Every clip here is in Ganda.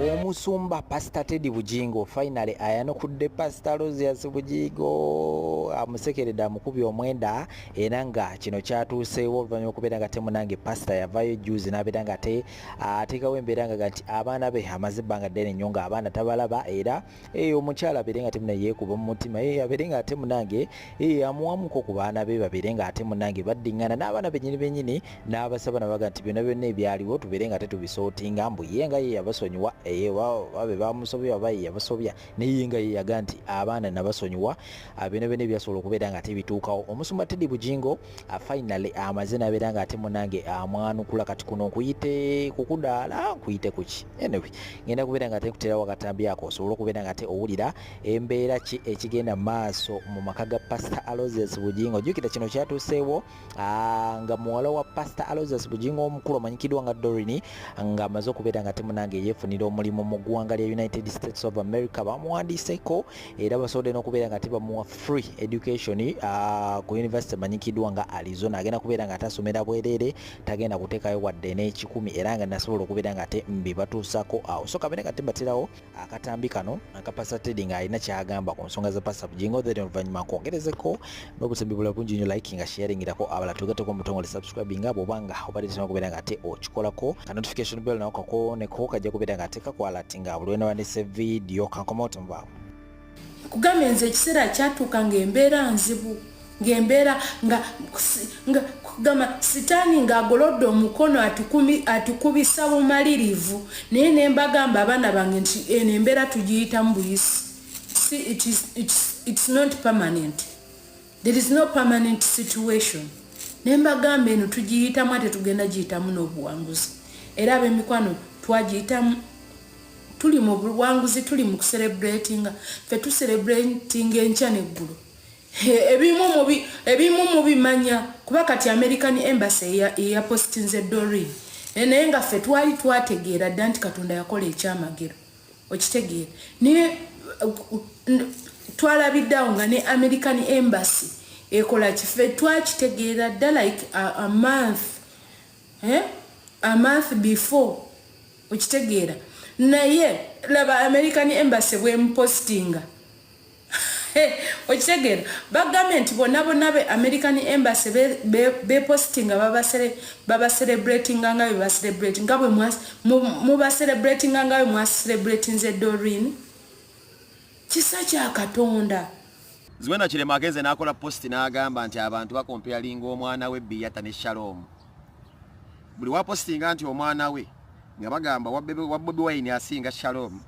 Omusumba Pastor Teddy Bugingo finally ayanukudde Pastor Aloysius Bugingo, amusekeredde, amukubye omwenda, era nga kino kyatuuseewo oluvannyuma okubeera nga temunange pastor yavaayo juzi n'abeera nga te ateekawo embeera nga nti abaana be amaze ebbanga ddene nnyo nga abaana tabalaba, era omukyala abeere nga temuna yeekuba mu mutima, abeere nga ate munange amuwamuko ku baana be, babeere nga ate munange baddiŋŋana n'abaana bennyini bennyini, n'abasaba nabaga nti byonna byonna ebyaliwo tubeere nga tetubisootinga, mbu ye nga ye yabasonyiwa, babe bamusobya oba ye yabasobya, naye ye nga ye yaga nti abaana nabasonyiwa byonna byonna ebyasobola okubeera nga tebituukawo. Omusumba Teddy Bugingo finally amaze n'abeera nga ate munange amwanukula. Kati kuno nkuyite kukudaala, nkuyite kuki? Anyway, ngenda kubeera nga ate nkuterawo akatambi ako osobole okubeera nga ate owulira embeera ki ekigenda maaso mu maka ga Pastor Aloysius Bugingo. Jjukira kino kyatuuseewo nga muwala wa Pastor Aloysius Bugingo omukulu amanyikiddwa nga Doreen ng'amaze okubeera nga ate munange yeefunira omulimu mu ggwanga lya United States of America, bamuwandiiseko era basobodde n'okubeera nga tebamuwa free education ku university emanyikiddwa nga Arizona. Agenda kubeera nga atasomera bwereere, tagenda kuteekayo wadde n'ekikumi, era nga nasobola okubeera nga ate mbibatuusako awo. So kabeere nga tembaterawo akatambi kano aka Pastor Teddy ng'alina kyagamba ku nsonga za Pastor Bugingo, then oluvannyuma nkwongerezeko n'obusembi bula bungi nnyo. Like nga sharingirako abalala, tugateko omutongole, subscribing nga bw'oba nga obadde tena okubeera nga ate okikolako, ka notification bell nawo kakoneko, kajja kubeera nga ate kakwalati nga buli lwenawandise video. Kankomawo temubaawo. Kugambye nze ekiseera kyatuuka ng'embeera nzibu, ng'embeera nga kugamba sitaani ng'agolodde omukono atukubisa bumalirivu, naye ne mbagamba abaana bange nti eno embeera tugiyitamu buyisi. It's not permanent, there is no permanent situation. Ne mbagamba eno tugiyitamu, ate tugenda giyitamu n'obuwanguzi, era ab'emikwano twagiyitamu, tuli mu buwanguzi, tuli mu kucelebratinga, ffe tucelebratinga enkya neggulu. Ebimu mubimanya kuba kati American Embassy eyapostinze Doreen, naye nga ffe twali twategeera dda nti Katonda yakola ekyamagero, okitegeera? Naye twalabiddeawo nga ne American Embassy ekola kife, twakitegeera dda like a month, eh? A month before, okitegeera? Naye laba American Embassy bwemupostinga, okitegeera? Bagambye nti bonna bonna be American Embassy bepostinga babacelebratinga nga bebacelebrate nga bwe mubacelebratinga nga bwe mwacelebratinze Doreen. Kisa kya Katonda. Zuena Kirema agenze n'akola post n'agamba nti abantu bacomparinga omwana we Biyata ne Shalom. Buli wapostinga nti omwana we nga bagamba wa Bobi Wine asinga Shalom.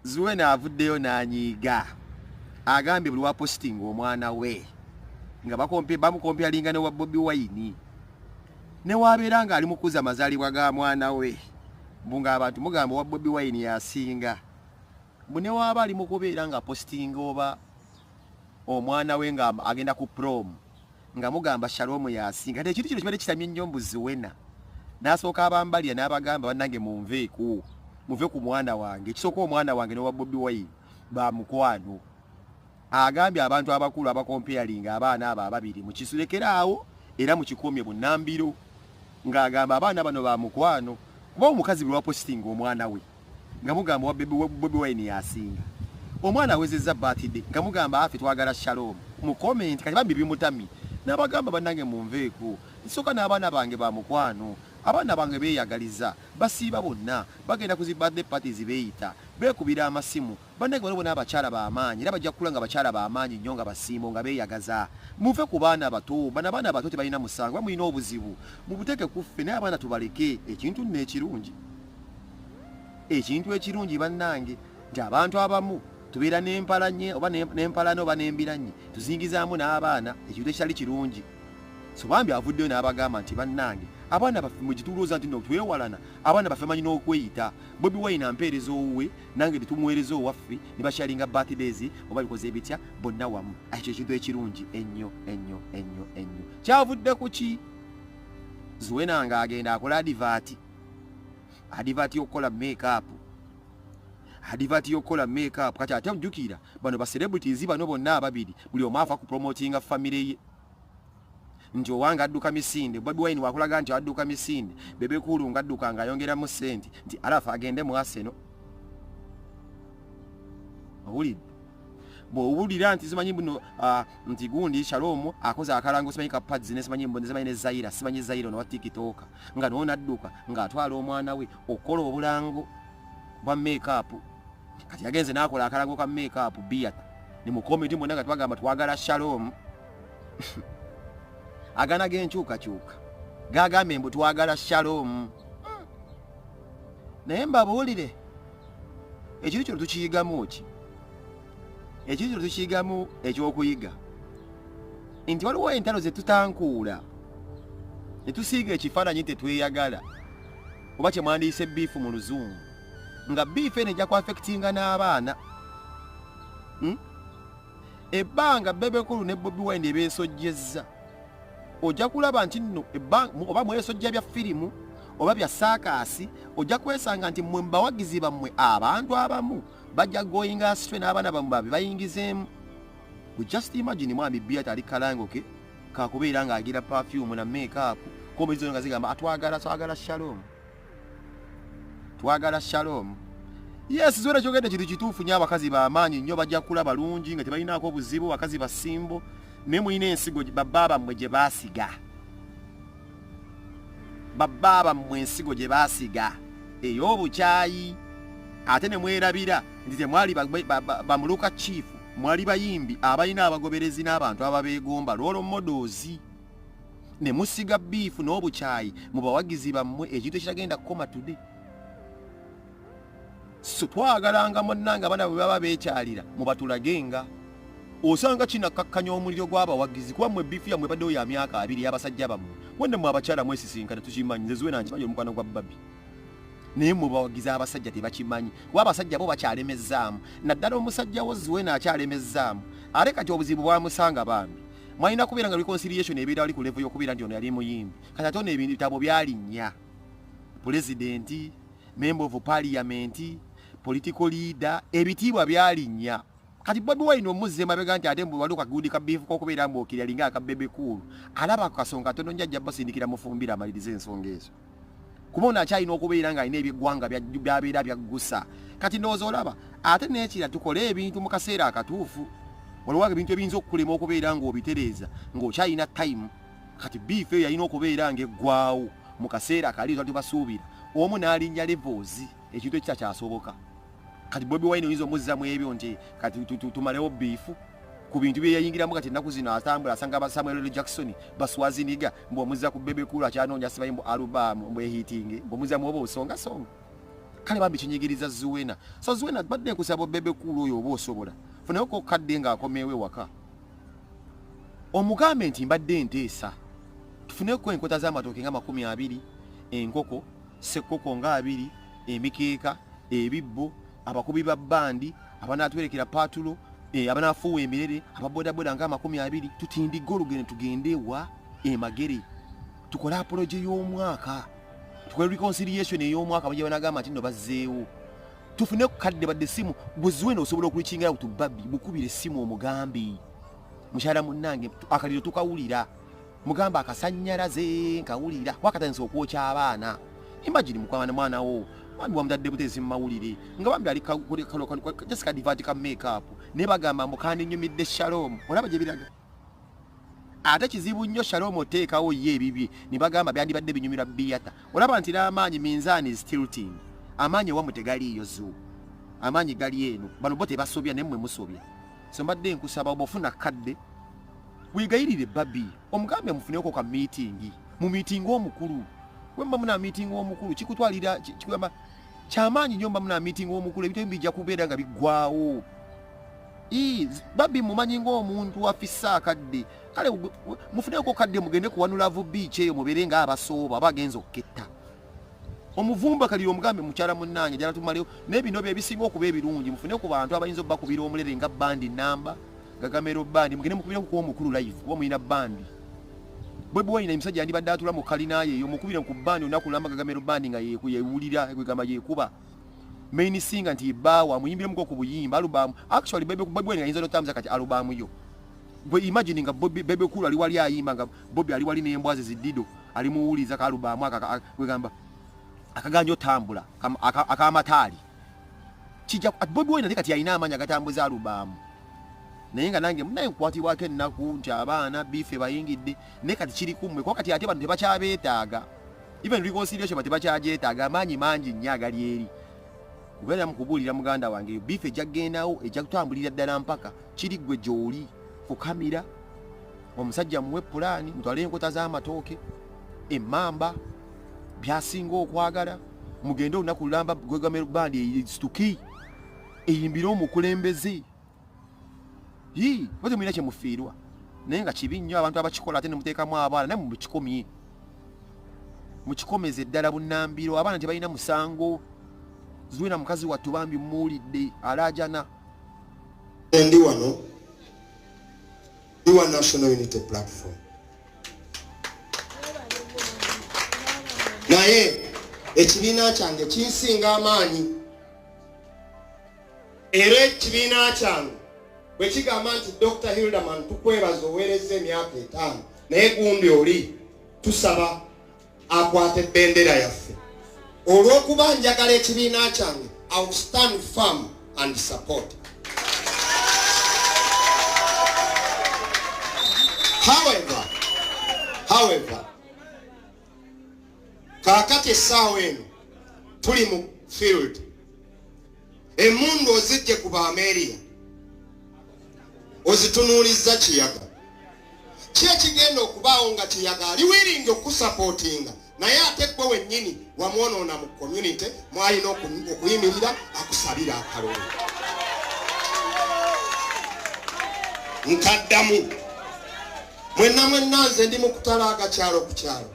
Zuena avuddeyo n'anyiiga, agambye buli wapostinga omwana we nga bamucomparinga ne wa Bobi Wine, ne wabeera ng'ali mu kuza amazaalibwa ga mwana we, mbu ng'abantu mugamba wa Bobi Wine yasinga, mbu ne waaba ali mu kubeera nga postinga oba omwana we nga agenda ku prom nga mugamba Shalom yasinga. Kati ekintu kino kibadde kitamye nnyo, mbu Zuena n'asooka abambalira n'abagamba, "Bannange, munveeko, muve ku mwana wange. Ekisooka, omwana wange n'owa Bobi Wine bamukwano." Agambye abantu abakulu abacomparinga abaana abo ababiri mukisulekere awo era mukikomye bunnambiro, ng'agamba abaana bano bamukwano, kuba omukazi bwe wapositinga omwana we nga mugamba wa Bobi Wine yasinga, omwana awezezza birthday nga mugamba afe twagala Shalom mu comment. Kati bambi bimutami n'abagamba, "Bannange, munveeko, nsooka n'abaana bange bamukwano, abaana bange beeyagaliza, basiiba bonna, bagenda ku zi birthday parties, beeyita, beekubira amasimu. Bannange, bano bonna abakyala b'amaanyi era bajja kukula nga bakyala b'amaanyi nnyo, nga basiimo, nga beeyagaza. Muve ku baana bato bano, abaana bato tebalina musango. Bamulina obuzibu mubuteeke ku ffe, naye abaana tubaleke." Ekintu nno ekirungi, ekintu ekirungi bannange, nti abantu abamu tubeera n'empalanye oba n'empalana oba n'embiranye, tuzingizaamu n'abaana, ekintu ekitali kirungi. So bambi avuddeyo n'abagamba nti bannange, abaana baffe mwegitulowooza nti no twewalana, abaana baffe manyi n'okweyita. Bobi Wine ampeereza owuwe, nange tetumuweereza owaffe, ne basharinga birthdays oba bikoze bitya bonna wamu. Ekyo ekintu ekirungi ennyo ennyo ennyo ennyo. Kyavudde ku ki? Zuena nga agenda akola advert, advert y'okukola makeup, advert y'okukola makeup. Kati ate ojjukira bano ba celebrities bano bonna ababiri, buli omu afa ku promotinga family ye. Nti owange adduka misinde, Bobi Wine wakulaga nti adduka misinde, Bebe Cool ng'adduka ng'ayongeramu ssente nti alafa agende mu Arsenal. Owulidde? Bw'owulira nti simanyi buno nti gundi Shalom akoze akalango simanyi ka pads ne simanyi mbone simanyi ne Zaira, simanyi Zaira ono wa TikTok, nga n'ono adduka ng'atwala omwana we okukola obulango bwa make-up. Kati yagenze n'akola akalango ka make-up Beata ne mu comment mwonna nga twagamba twagala Shalom. Agana g'enkyukakyuka gagambye mbu twagala Shalom. Naye mbabuulire, ekintu kino tukiyigamu ki? Ekintu kino tukiyigamu ekyokuyiga nti waliwo entalo ze tutankuula ne tusiiga ekifaananyi tetweyagala, oba kye mwandiyise beef mu Luzungu, nga beef eno ejja kuaffectinga n'abaana. Ebbanga Bebe Cool ne Bobi Wine ebeesojjezza, ojja kulaba nti nno oba mwesojja bya firimu oba bya saakaasi, ojja kwesanga nti mmwe mubawagizi bammwe abantu abamu bajja going astray n'abaana bammwe babe bayingizeemu. Just imagine mwami Beata ali kalango ke kakubeera ng'agira perfume na make-up, komezi nga zigamba atwagala, twagala Shalom, twagala Shalom. Yes, Zuena kyogedde kintu kituufu nnyo. Abakazi b'amaanyi nnyo, bajja kula balungi nga tebalinaako obuzibu, bakazi basimbo, naye mulina ensigo babba bammwe gye baasiga, babba bammwe ensigo gye baasiga ey'obukyayi, ate ne mwerabira nti temwali bamuluka chief, mwali bayimbi abalina abagoberezi n'abantu ababeegomba, role models, ne musiga beef n'obukyayi mu bawagizi bammwe, ekintu ekitagenda kukoma today. So twagalanga munnange abaana bwe baba beekyalira mubatulagenga, osanga kinakkakkanya omuliro gw'abawagizi, kuba mmwe beef yammwe ebaddewo ya myaka 20 y'abasajja bammwe. Wenne mmwe abakyala mwesisinkana, tukimanyi, nze Zuena nkimanyi, omukwano gwa Barbie, naye mmwe bawagizi abasajja tebakimanyi, kuba abasajja bo bakyalemezzaamu, naddala omusajja wo Zuena akyalemezzaamu. Ate kati obuzibu bwamusanga bambi mwalina kubeera nga reconciliation ebeera wali ku level y'okubeera nti ono yali muyimbi, kati ate ono ebitabo byalinnya pulezidenti, member of parliament, political leader, ebitiibwa byalinnya. Kati Bobi Wine omuzza emabega nti ate mbu waliwo kagundi ka beef k'okubeera mbu okiri alinga aka Bebe Cool, alaba ku kasonga katono nnyo ajja basindikira mufumbira amalirize ensonga ezo, kuba ono akyalina okubeera ng'alina ebyeggwanga byabeera byaggusa. Kati ndowooza olaba ate n'ekira tukole ebintu mu kaseera akatuufu. Waliwo ebintu ebiyinza okukulema okubeera ng'obitereeza ng'okyalina time. Kati beef eyo yalina okubeera ng'eggwawo mu kaseera kali twali tubasuubira omu n'alinnya levels, ekintu ekitakyasoboka. Kati Bobi Wine oyinza omuzzamu ebyo nti kati tumalewo beef ku bintu bye yayingiramu. Kati ennaku zino atambula asanga ba Samuel L. Jackson baswaziniga mbu omuzza ku Bebe Cool akyanoonya simanyi mbu album mbu ehitinge, mbu omuzzamu oba osongasonga. Kale bambi kinyigiriza Zuena. So Zuena, badde nkusaba Bebe Cool oyo oba osobola funayoko kadde ng'akomeewo ewaka, omugambe nti mbadde nteesa tufuneko enkota z'amatooke nga 20, enkoko sekkoko nga 20, emikeeka, ebibbo, abakubi ba bandi abanaatwerekera paatulo, abanaafuuwa emirere, ababodaboda nga 20, tutindigge olugendo tugende wa emagere tukole apology y'omwaka, tukole reconciliation ey'omwaka. Bajja banagamba nti nno bazzeewo, tufune ku kadde badde essimu. Bwe Zuena osobola okureachinga out Barbie, mukubira essimu omugambe, mukyala munnange, akaliro tukawulira, mugamba akasannyalaze nkawulira wakatandisa okwokya abaana. Imagine mukwana mwana wo bambi wamutadde buteezi mu mawulire nga bambi ali just ka advert ka makeup, naye bagamba mbu kandinyumidde Shalom. Olaba gye biraga, ate kizibu nnyo Shalom oteekawo ye ebibye ne bagamba byandibadde binyumirwa Beata. Olaba nti n'amaanyi minzaani is tilting, amaanyi ewammwe tegaliiyo zu amaanyi gali eno, bano bo tebasobya naye mmwe musobya. So mbadde nkusaba oba ofuna kadde wegayirire Barbie, omugambe mufuneko ka meeting, mu meeting omukulu. Bwe muna meeting omukulu kikutwalira kikugamba kyamaanyi nnyo, mba muna meeting omukulu ebintu ebimu bijja kubeera nga biggwawo. Barbie mumanyi ng'omuntu afissa akadde, kale mufuneko kadde mugende ku One Love Beach eyo mubeere ng'abasooba abagenza okuketta omuvumba kaliro, omugambe mukyala munnange jala tumalewo naye bino bye bisinga okuba ebirungi. Mufune ku bantu abayinza obbakubira omulere nga bandi namba gagamero bandi, mugende mukubire ku omukulu live, kuba mulina bandi. Bobi Wine omusajja yandibadde atula mu kalinaye eyo, mukubire ku bandi olunaku lamba gagamero bandi nga yewulira kwegamba yekuba main singer nti ebbaawa, muyimbiremu ku buyimba album. Actually Bobi Wine ayinza notambuza kati album yo. Gwe imagine nga Bobby Bebe Cool ali wali ayimba nga Bobby ali wali n'embwa ze zidido ali muwuliza kalubaamu kwegamba akaganja otambula akamataali kijja Bobi Wine ate kati alina amaanyi agatambuza alubaamu naye nga nange munaye nkwatibwako ennaku nti abaana bife bayingidde naye kati kiri kummwe kuba kati ate bano tebakyabeetaaga even reconciliation tebakyagyetaaga amaanyi mangi nnyo agali eri kubeera mu kubuulira muganda wange eyo bife ejja kugendawo ejja kutambulira ddala mpaka kiri ggwe gy'oli fukamira omusajja muwe pulaani mutwale enkota z'amatooke emmamba byasinga okwagala mugende olunaku lulamba gwegamero bandi esituki eyimbire omukulembeze yii oba temulina kyemufiirwa naye nga kibi nnyo abantu abakikola ate nemuteekamu abaana naye mukikomye mukikomeze ddala bunambiro abaana tebalina musango zuwena mukazi wattu bambi muwulidde alaajana ndi wano ndi wa National Unity Platform naye ekibiina kyange kinsinga amaanyi era ekibiina kyange bwe kigamba nti Dr. Hilderman tukwebaza oweerezza emyaka etaano naye gundi oli tusaba akwata ebendera yaffe olw'okuba njagala ekibiina kyange I will stand firm and support. However, kaakati essaawa eno tuli mu field emmundu ozijje ku baameeriya ozitunuulizza kiyaga ki ekigenda okubaawo nga kiyaga ali wiringi okukusapootinga naye ate gwe wennyini wamwonoona mu community mwalina okuyimirira akusabira akalulu nkaddamu mwenna mwenna nze ndi mu kutalaaga kyalo ku kyalo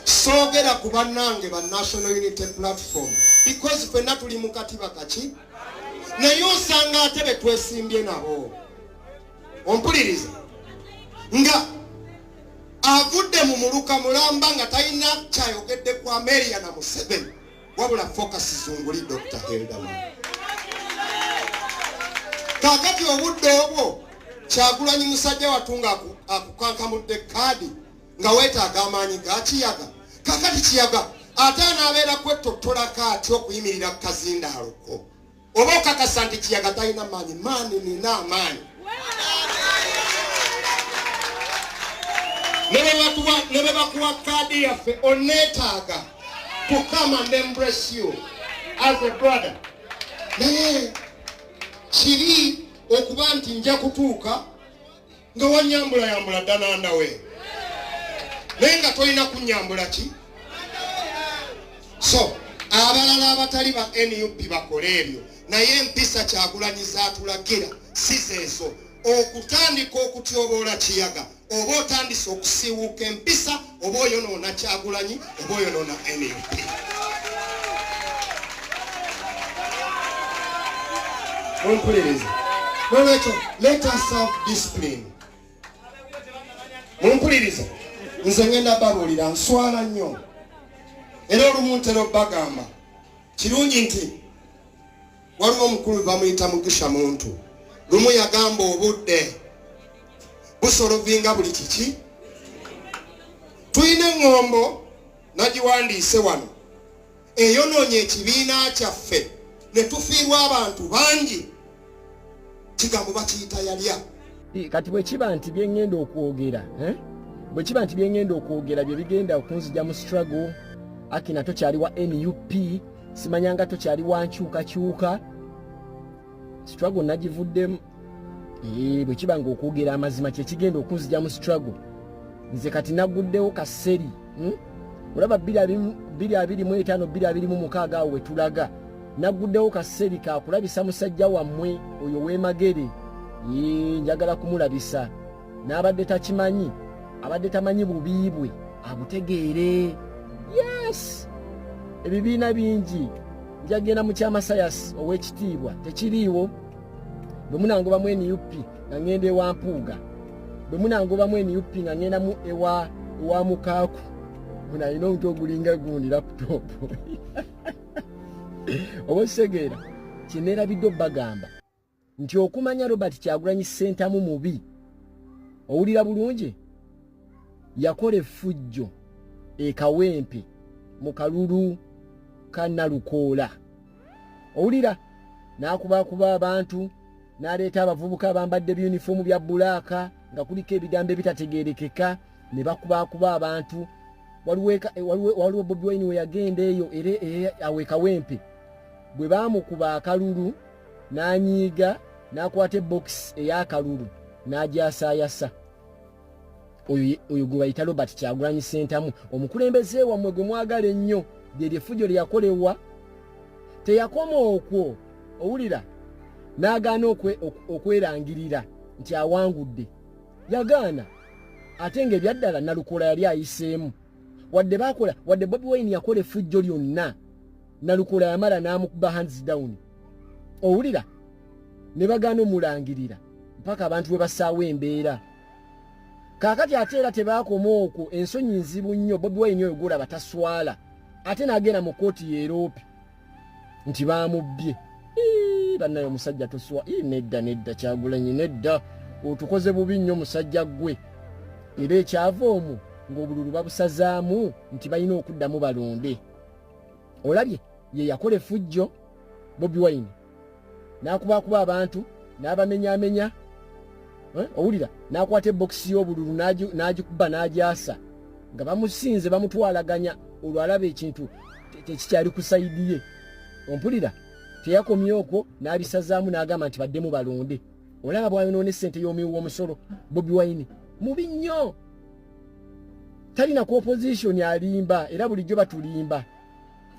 soogera ku bannange ba National Unity Platform because fenna tuli mu katiba kaki naye osanga ate be twesimbye nabo ompuliriza nga avudde mu muluka mulamba nga talina kyayogedde ku Ameria na Museveni wabula focus zunguli Dr. Hilderman kakati obudde obwo Kyagulanyi musajja wattu nga akukankamudde kaadi nga weetaaga amaanyi ga Kiyaga kakati Kiyaga ate anaabeera kwettotolako atya okuyimirira ku kazindaalo ko oba okakasa nti Kiyaga talina maanyi maani nina amaanyi ne bwe bakuwa kaadi yaffe oneetaaga to come and embrace you as a brother naye kiri okuba nti nja kutuuka nga wanyambulayambula ddanandawe naye nga tolina kunyambula ki so abalala abatali ba nup bakole ebyo naye empisa Kyagulanyi zatulagira si zeezo okutandika okutyoboola Kiyaga oba otandise okusiiwuuka empisa oba oyonoona Kyagulanyi oba oyonoona nup mumpuliriza nolwekyo let us have discipline mumpuliriza nze ngenda babuulira nswala nnyo era olumu ntera obbagamba kirungi nti waliwo omukulu bamuyita Mugisha Muntu lumu yagamba obudde busolovinga buli kiki tulina eŋŋombo nagiwandiise wano eyonoonye ekibiina kyaffe ne tufiirwa abantu bangi kigambo bakiyita yalya kati bwe kiba nti bye ŋŋenda okwogera eh? Bwe kiba nti bye ŋŋenda okwogera bye bigenda okunzija mu struggle akina tokyali wa nup simanyanga tokyali wa nkyukakyuka struggle nagivuddemu bwe kiba nga okwogera amazima kyekigenda okunzija mu struggle nze kati naguddewo kaseri Olaba 225 226 awo wetulaga naguddewo kaseri kakulabisa musajja wammwe oyo w'emagere njagala kumulabisa n'abadde takimanyi abadde tamanyi bubi bwe abutegeere yes ebibiina bingi njagenda mu kyamasayasi ow'ekitiibwa tekiriiwo bwe munangobamu nup nga ŋŋenda ewa mpuuga bwe munangobamu nup nga ŋŋenda mu ewa ewa mukaaku guno alina omutwe ogulinga gundi laptop oba okitegeera kyeneerabidde obbagamba nti okumanya Robert Kyagulanyi Ssentamu mubi Owulira bulungi, yakola effujjo e Kawempe mu kalulu ka Nalukoola. Owulira, n'akubakuba abantu, n'aleeta abavubuka abambadde biyunifoomu bya bulaaka nga kuliko ebigambo ebitategeerekeka, ne bakubakuba abantu. Waliwo Bobi Wine we yagenda eyo era awo e Kawempe, bwe baamukuba akalulu n'anyiiga, n'akwata ebokisi ey'akalulu n'agyasaayasa. Oyo gwe bayita Robert Kyagulanyi Sentamu, omukulembeze wammwe gwe mwagala ennyo, lyeryo effujjo lye yakolewa. Teyakoma okwo, owulira, n'agaana okwerangirira nti awangudde. Yagaana, ate ng'ebyaddala Nalukoola yali ayiseemu. Wadde bakola, wadde Bobi Wine yakola effujjo lyonna, Nalukoola yamala n'amukuba hands down. Owulira, ne bagaana omulangirira mpaka abantu bwe bassaawo embeera. Kaakati ate era tebaakoma okwo, ensonyi nzibu nnyo. Bobi Wine oyo gwolaba taswala, ate n'agenda mu kooti yeeroope nti baamubbye. Bannaye, omusajja toswa. Nedda, nedda, Kyagulanyi, nedda, otukoze bubi nnyo musajja ggwe. Era ekyava omwo ng'obululu babusazaamu nti balina okuddamu balonde. Olabye, ye yakola effujjo Bobi Wine, n'akubakuba abantu, n'abamenyamenya. Owulira, n'akwata ebokisi y'obululu n'agikuba n'agyasa nga bamusinze bamutwalaganya. Olwo alaba ekintu tekikyali ku side ye. Ompulira, teyakomye okwo, n'abisazaamu n'agamba nti baddemu balonde. Olaba bwayonoona essente y'omuwi w'omusolo. Bobi Wine mubi nnyo, talina ku opposition, alimba era bulijjo batulimba.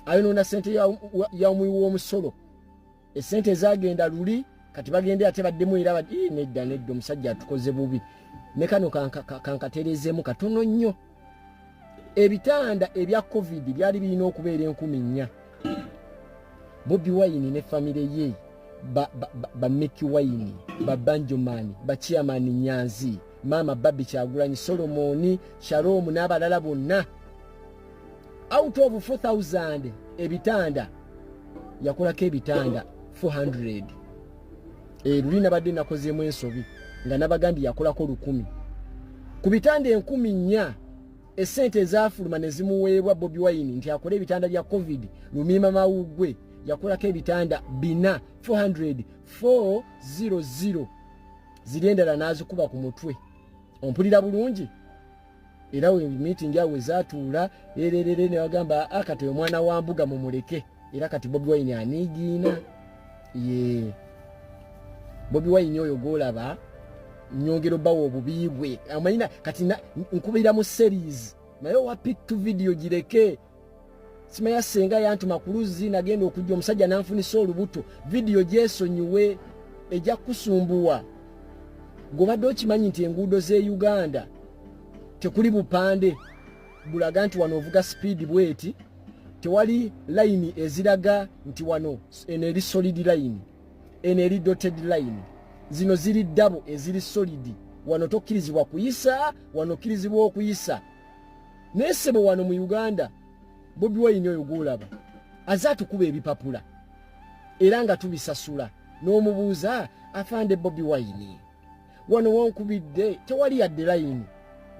Ayonoona ssente y'omuwi w'omusolo. Essente ezagenda luli, kati bagende ate baddemu era. Nedda, nedda, omusajja atukoze bubi. Ne kano kankaterezeemu katono nnyo. Ebitanda ebya COVID byali birina okubeera 4000. Bobi Wine ne famire ye, ba Miki Wine, ba Banjoman, ba Chairman Nyanzi, Maama Babi Kyagulanyi, Solomoni Shalom n'abalala bonna, out of 4000 ebitanda yakolako ebitanda 400. Luli nabadde nakozeemu ensobi nga nabagambye yakolako 1000 ku bitanda 4000. Esente ezafuluma ne zimuweebwa Bobi Wine nti akole ebitanda bya COVID lumiima mawuggwe, yakolako ebitanda 4, 400, 400. Ziri endala n'azikuba ku mutwe. Ompulira bulungi? Era we meeting awo ezatuula ererere ne bagamba, akati omwana wa mbuga mumuleke. Era kati Bobi Wine aniigiina ye Bobi Wine oyo gwolaba. Nyongera obbawa obubi bwe amanyina. Kati nkubira mu series naye owa pitu video gireke. Simanya senga yantuma ku luzzi, nagenda okujja omusajja nanfunisa olubuto. Vidiyo gyesonyiwe, ejja kusumbuwa. Gobadde okimanyi nti enguudo z'e Uganda tekuli bupande bulaga nti wano ovuga speed bweti? Tewali layini eziraga nti wano eno eri solid line, eno eri dotted line, zino ziri double, eziri solid, wano tokkirizibwa kuyisa, wano okkirizibwa okuyisa. Naye ssebo, wano mu Uganda Bobi Wine oyo gwolaba aze atukuba ebipapula era nga tubisasula. N'omubuuza, "Afande Bobi Wine, wano wonkubidde tewali yadde layini?"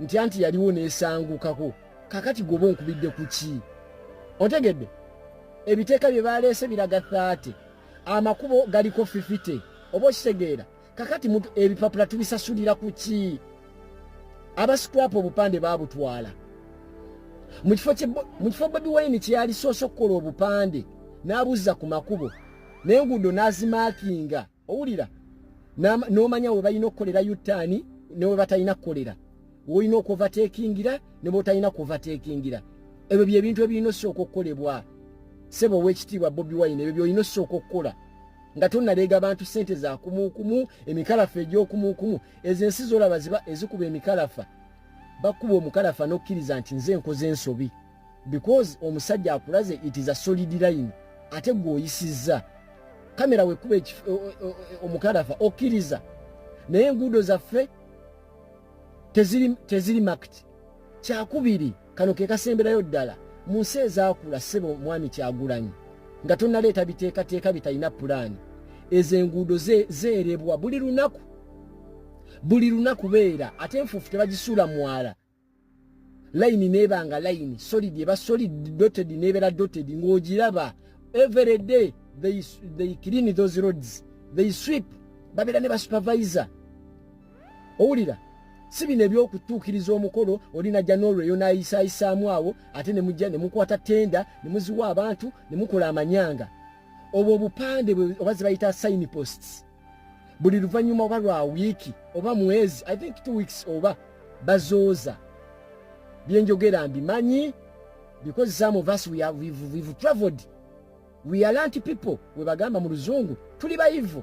Nti anti yaliwo n'esangukako. Kakati gwoba onkubidde ku ki? Ontegedde? Ebiteeka bye baleese biraga 30, amakubo galiko 50. Oba okitegeera? Kakati ebipapula tubisasulira ku ki? Abascrap obupande babutwala mu kifo Bobi Wine kyeyalisoose okukola obupande n'abuzza ku makubo n'enguudo n'azimarkinga. Owulira, n'omanya we balina okukolera U-turn ne we batalina kukolera, woolina okuovertakingira ne bwotalina kuovertakingira. Ebyo byebintu ebirina osooka okukolebwa, sebo ow'ekitiibwa Bobi Wine. Ebyo byolina osooka okukola nga tonnaleega bantu sente za kumukumu, emikalafa egy'okumukumu. Ezo ensi zolaba ziba ezikuba emikalafa, bakuba omukalafa n'okkiriza nti nze nkoze ensobi, because omusajja akulaze it is a solid line, ate gwe oyisizza. Kamera wekuba omukalafa, okkiriza. Naye enguudo zaffe teziri marked. Kyakubiri, kano ke kasemberayo ddala. Mu nsi ezaakula, ssebo mwami Kyagulanyi, nga tonnaleeta biteekateeka bitalina pulaani, ezo enguudo zeerebwa buli lunaku. Buli lunaku beera ate enfuufu tebagisuula mwala. Layini neeba nga layini solid, eba solid dotted, nebeera dotted ng'ogiraba. Every day they clean those roads, they sweep, babeera ne basupervisor. Owulira, si bino ebyokutuukiriza omukolo, oli najja n'olweyo n'ayisaayisaamu awo, ate ne mujja ne mukwata tenda ne muziwa abantu ne mukola amanyanga. Obwo obupande oba ze bayita sign posts, buli luvannyuma oba lwa wiiki oba mwezi, I think 2 weeks, oba bazooza. Byenjogera mbimanyi because some of us we've traveled, we are learned people. We bagamba mu luzungu tuli bayivu.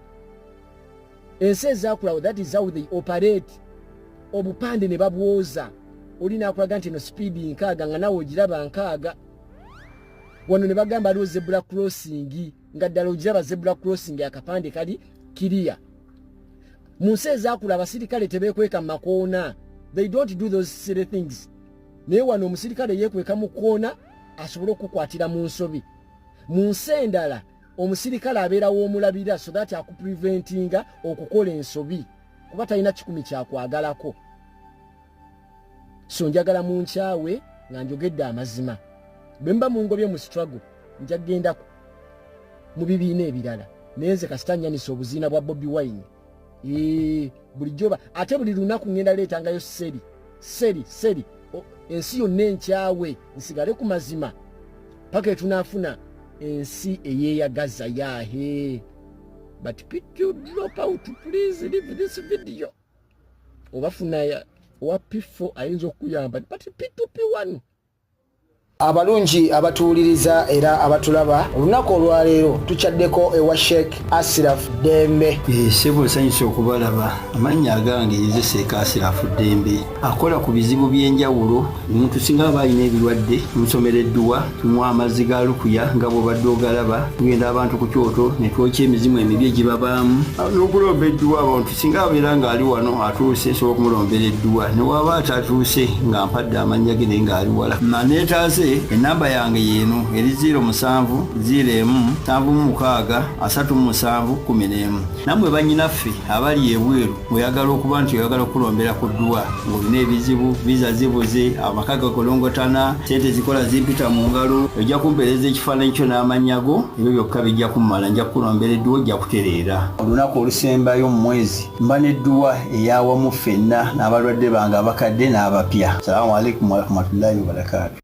Ensi ezakulawo, that is how they operate. Obupande ne babwoza, oli nakulaga nti eno speed 60, nga nawe ogiraba 60. Wano ne bagamba aliwo zebra crossing, nga ddala ogiraba zebra crossing, akapande kali kiriya. Mu nsi ezakula abasirikale tebekweka mu makoona, they don't do those silly things. Naye wano omusirikale yeekweka mu koona asobole okukwatira mu nsobi. Mu nsi endala omusirikale abeera w'omulabira so that akupreventinga okukola ensobi, kuba talina kikumi kyakwagalako. So njagala munkyawe nga njogedde amazima. Bwe mba mungobye mu struggle, nja kgenda mu bibiina ebirala, naye nze kasita nyanisa obuziina bwa Bobi Wine. Bulijjo ate buli lunaku ngenda leetangayo seri seri seri. Ensi yonna enkyawe, nsigale ku mazima paka etunaafuna ensi eyeeyagaza. Yahe, but P2 drop out, please leave this video. Oba funa owa P4 ayinza okukuyamba, but P2 P1. Abalungi abatuwuliriza era abatulaba, olunaku olwaleero tukyaddeko ewa Sheikh Asiraf Dembe. Ssebo, nsanyusa okubalaba. Amannya agange nze Sheikh Asirafu Ddembe, akola ku bizibu by'enjawulo. Omuntu singa aba alina ebirwadde, tumusomera edduwa, tumuwa amazzi ga lukuya nga bw'obadde ogalaba. Tugenda abantu ku kyoto ne twokya emizimu emibi egibabaamu n'okulomba edduwa. Abantu singa abeera ng'ali wano atuuse, nsobola okumulombera edduwa, ne waba atatuuse nga mpadde amannya ge naye ng'ali wala naneetaase. Enamba yange yeeno eri 07 01 76 37 11. Nammwe bannyinaffe abali ebweru, ng'oyagala okuba nti oyagala okulombera ku dduwa, ng'olina ebizibu, visa zibuze, amaka gakolongotana, sente zikola zimpita mu ngalo, ojja kumpeereza ekifaananyi kyo n'amannya go, ebyo byokka bijja kummala, nja kukulombera edduwa, ojja kutereera. Olunaku olusembayo mu mwezi mba n'edduwa eyawamu ffenna n'abalwadde bange abakadde n'abapya. Salaamu alaikum warahmatullahi wabarakaatu.